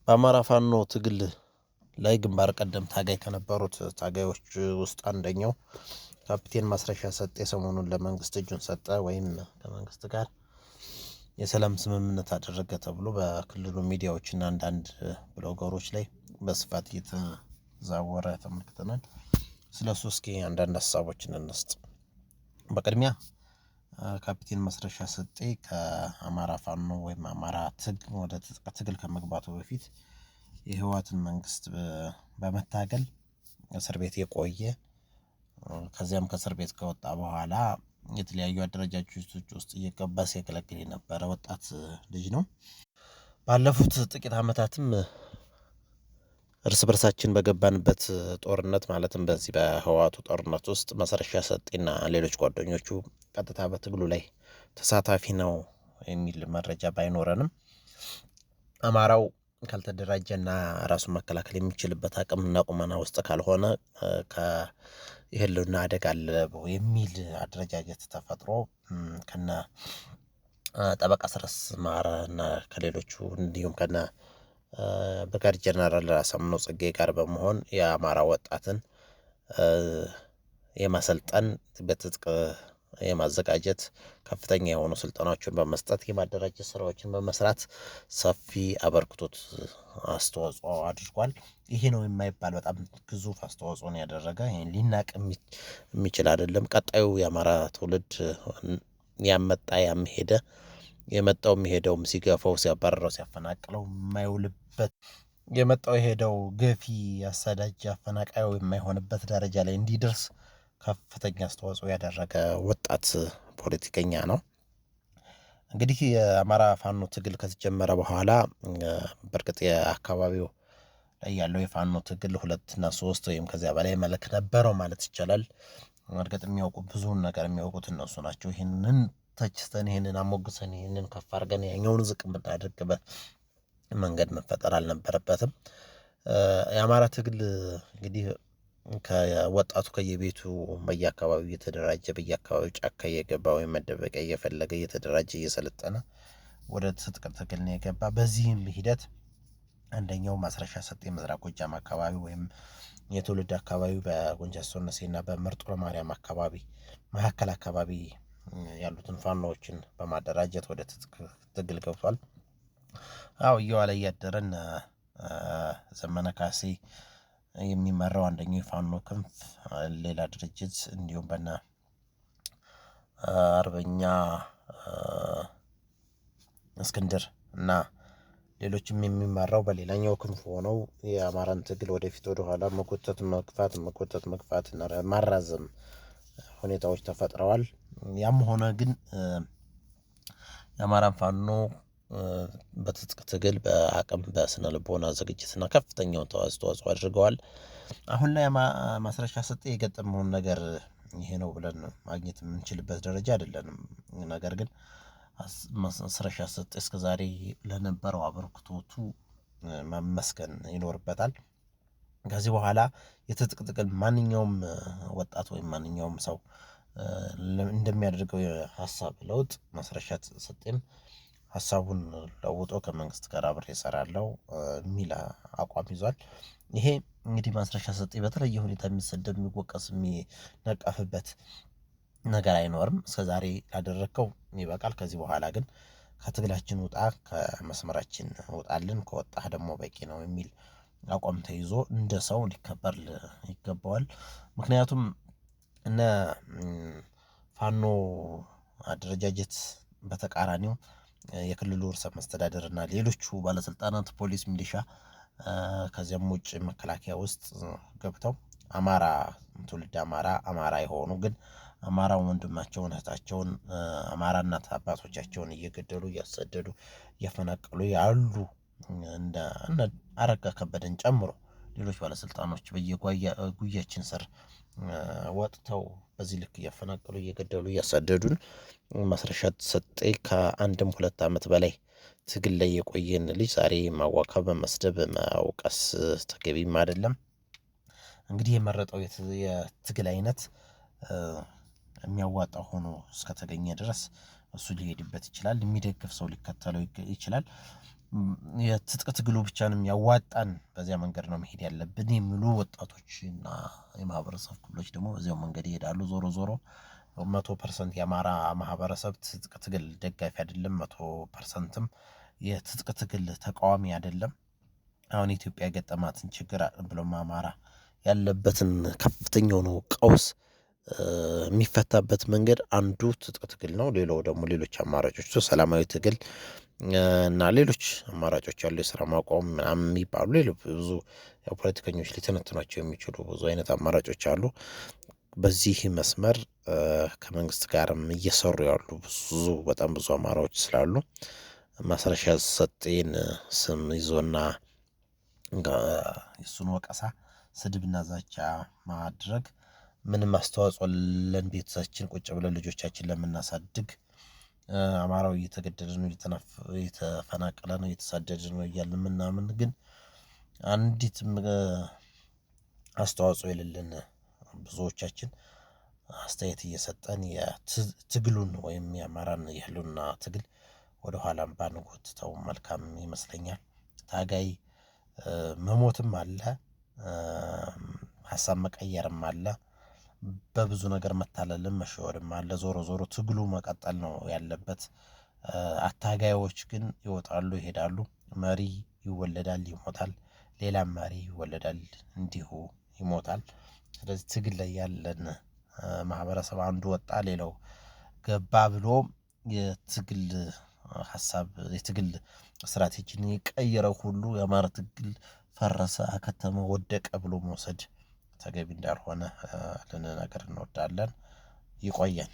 በአማራ ፋኖ ትግል ላይ ግንባር ቀደም ታጋይ ከነበሩት ታጋዮች ውስጥ አንደኛው ካፕቴን ማስረሻ ሰጤ ሰሞኑን ለመንግስት እጁን ሰጠ ወይም ከመንግስት ጋር የሰላም ስምምነት አደረገ ተብሎ በክልሉ ሚዲያዎችና አንዳንድ ብሎገሮች ላይ በስፋት እየተዛወረ ተመልክተናል። ስለ እሱ እስኪ አንዳንድ ሀሳቦችን እንስጥ። በቅድሚያ ካፒቴን ማስረሻ ሰጤ ከአማራ ፋኖ ወይም አማራ ትግል ወደ ትግል ከመግባቱ በፊት የህወሓትን መንግስት በመታገል እስር ቤት የቆየ፣ ከዚያም ከእስር ቤት ከወጣ በኋላ የተለያዩ አደረጃጀቶች ውስጥ እየገባ ሲያገለግል የነበረ ወጣት ልጅ ነው። ባለፉት ጥቂት ዓመታትም እርስ በርሳችን በገባንበት ጦርነት፣ ማለትም በዚህ በህወሓቱ ጦርነት ውስጥ ማስረሻ ሰጤና ሌሎች ጓደኞቹ ቀጥታ በትግሉ ላይ ተሳታፊ ነው የሚል መረጃ ባይኖረንም፣ አማራው ካልተደራጀና ራሱን መከላከል የሚችልበት አቅምና ቁመና ውስጥ ካልሆነ የህልውና አደጋ አለ የሚል አደረጃጀት ተፈጥሮ ከነ ጠበቃ አስረስ ማረ እና ከሌሎቹ እንዲሁም ከነ ብርጋዴር ጀነራል አሳምነው ጽጌ ጋር በመሆን የአማራ ወጣትን የማሰልጠን፣ በትጥቅ የማዘጋጀት፣ ከፍተኛ የሆኑ ስልጠናዎችን በመስጠት የማደራጀት ስራዎችን በመስራት ሰፊ አበርክቶት አስተዋጽኦ አድርጓል። ይሄ ነው የማይባል በጣም ግዙፍ አስተዋጽኦ ነው ያደረገ። ይሄን ሊናቅ የሚችል አይደለም። ቀጣዩ የአማራ ትውልድ ያመጣ ያም ሄደ፣ የመጣው የሚሄደውም ሲገፋው፣ ሲያባረረው፣ ሲያፈናቅለው የማይውልበት፣ የመጣው የሄደው ገፊ፣ አሳዳጅ፣ አፈናቃዩ የማይሆንበት ደረጃ ላይ እንዲደርስ ከፍተኛ አስተዋጽኦ ያደረገ ወጣት ፖለቲከኛ ነው። እንግዲህ የአማራ ፋኖ ትግል ከተጀመረ በኋላ በእርግጥ የአካባቢው ላይ ያለው የፋኖ ትግል ሁለትና ሶስት ወይም ከዚያ በላይ መልክ ነበረው ማለት ይቻላል። እርግጥ የሚያውቁ ብዙውን ነገር የሚያውቁት እነሱ ናቸው። ይህንን ተችተን፣ ይህንን አሞግሰን፣ ይህንን ከፍ አድርገን ያኛውን ዝቅ የምናደርግበት መንገድ መፈጠር አልነበረበትም። የአማራ ትግል እንግዲህ ከወጣቱ ከየቤቱ በየአካባቢው እየተደራጀ፣ በየአካባቢው ጫካ እየገባ ወይም መደበቂያ እየፈለገ፣ እየተደራጀ፣ እየሰለጠነ ወደ ትጥቅ ትግል ነው የገባ። በዚህም ሂደት አንደኛው ማስረሻ ሰጤ ምስራቅ ጎጃም አካባቢ ወይም የትውልድ አካባቢ በጎንጃ ሶነሴና በመርጦ ለማርያም አካባቢ መካከል አካባቢ ያሉትን ፋኖዎችን በማደራጀት ወደ ትጥቅ ትግል ገብቷል። አው እየዋለ እያደረን ዘመነ ካሴ የሚመራው አንደኛው የፋኖ ክንፍ ሌላ ድርጅት፣ እንዲሁም በነ አርበኛ እስክንድር እና ሌሎችም የሚመራው በሌላኛው ክንፍ ሆነው የአማራን ትግል ወደፊት ወደኋላ መጎተት፣ መግፋት፣ መጎተት፣ መግፋት እና ማራዘም ሁኔታዎች ተፈጥረዋል። ያም ሆነ ግን የአማራን ፋኖ በትጥቅ ትግል በአቅም፣ በስነ ልቦና ዝግጅትና ከፍተኛውን አስተዋጽኦ አድርገዋል። አሁን ላይ ማስረሻ ሰጤ የገጠመውን ነገር ይሄ ነው ብለን ማግኘት የምንችልበት ደረጃ አይደለንም። ነገር ግን ማስረሻ ሰጤ እስከዛሬ ለነበረው አበርክቶቱ መመስገን ይኖርበታል። ከዚህ በኋላ የትጥቅ ትግል ማንኛውም ወጣት ወይም ማንኛውም ሰው እንደሚያደርገው የሀሳብ ለውጥ ማስረሻ ሰጤም ሀሳቡን ለውጦ ከመንግስት ጋር አብሬ እሰራለሁ የሚል አቋም ይዟል። ይሄ እንግዲህ ማስረሻ ሰጤ በተለየ ሁኔታ የሚሰደብ፣ የሚወቀስ፣ የሚነቀፍበት ነገር አይኖርም። እስከዛሬ ላደረግከው ይበቃል። ከዚህ በኋላ ግን ከትግላችን ውጣ፣ ከመስመራችን ውጣልን፣ ከወጣህ ደግሞ በቂ ነው የሚል አቋም ተይዞ እንደ ሰው ሊከበር ይገባዋል። ምክንያቱም እነ ፋኖ አደረጃጀት በተቃራኒው የክልሉ ርዕሰ መስተዳደር እና ሌሎቹ ባለስልጣናት፣ ፖሊስ፣ ሚሊሻ፣ ከዚያም ውጭ መከላከያ ውስጥ ገብተው አማራ፣ ትውልድ አማራ አማራ የሆኑ ግን አማራ ወንድማቸውን፣ እህታቸውን፣ አማራ እናት አባቶቻቸውን እየገደሉ፣ እያሰደዱ፣ እያፈናቀሉ ያሉ እንደ አረጋ ከበደን ጨምሮ ሌሎች ባለስልጣኖች በየጉያችን ስር ወጥተው በዚህ ልክ እያፈናቀሉ፣ እየገደሉ፣ እያሳደዱን ማስረሻ ሰጤ ከአንድም ሁለት ዓመት በላይ ትግል ላይ የቆየን ልጅ ዛሬ ማዋከብ፣ መስደብ፣ መውቀስ ተገቢም አይደለም። እንግዲህ የመረጠው የትግል አይነት የሚያዋጣ ሆኖ እስከተገኘ ድረስ እሱ ሊሄድበት ይችላል። የሚደግፍ ሰው ሊከተለው ይችላል። የትጥቅ ትግሉ ብቻ ነው የሚያዋጣን፣ በዚያ መንገድ ነው መሄድ ያለብን የሚሉ ወጣቶች እና የማህበረሰብ ክፍሎች ደግሞ በዚያው መንገድ ይሄዳሉ። ዞሮ ዞሮ 100% የአማራ ማህበረሰብ ትጥቅ ትግል ደጋፊ አይደለም፣ 100%ም የትጥቅ ትግል ተቃዋሚ አይደለም። አሁን ኢትዮጵያ የገጠማትን ችግር ብሎም አማራ ያለበትን ከፍተኛ የሆነው ቀውስ የሚፈታበት መንገድ አንዱ ትጥቅ ትግል ነው። ሌላው ደግሞ ሌሎች አማራጮች ሰላማዊ ትግል እና ሌሎች አማራጮች ያሉ የስራ ማቆም ምናምን የሚባሉ ሌሎች ብዙ ፖለቲከኞች ሊተነትኗቸው የሚችሉ ብዙ አይነት አማራጮች አሉ። በዚህ መስመር ከመንግስት ጋርም እየሰሩ ያሉ ብዙ በጣም ብዙ አማራዎች ስላሉ ማስረሻ ሰጤን ስም ይዞና የእሱን ወቀሳ ስድብና ዛቻ ማድረግ ምንም አስተዋጽኦ ለን ቤተሰችን ቁጭ ብለን ልጆቻችን ለምናሳድግ አማራው እየተገደለ ነው፣ እየተፈናቀለ ነው፣ እየተሳደደ ነው እያልን ምናምን ግን አንዲትም አስተዋጽኦ የሌለን ብዙዎቻችን አስተያየት እየሰጠን የትግሉን ወይም የአማራን የህልውና ትግል ወደ ኋላም ባንጎትተው መልካም ይመስለኛል። ታጋይ መሞትም አለ፣ ሀሳብ መቀየርም አለ፣ በብዙ ነገር መታለልም መሸወድም አለ። ዞሮ ዞሮ ትግሉ መቀጠል ነው ያለበት። አታጋዮች ግን ይወጣሉ፣ ይሄዳሉ። መሪ ይወለዳል፣ ይሞታል። ሌላም መሪ ይወለዳል፣ እንዲሁ ይሞታል። ስለዚህ ትግል ላይ ያለን ማህበረሰብ አንዱ ወጣ ሌላው ገባ ብሎ የትግል ሀሳብ የትግል ስትራቴጂን የቀየረው ሁሉ የአማራ ትግል ፈረሰ፣ አከተመ፣ ወደቀ ብሎ መውሰድ ተገቢ እንዳልሆነ ልንነግር እንወዳለን። ይቆየን።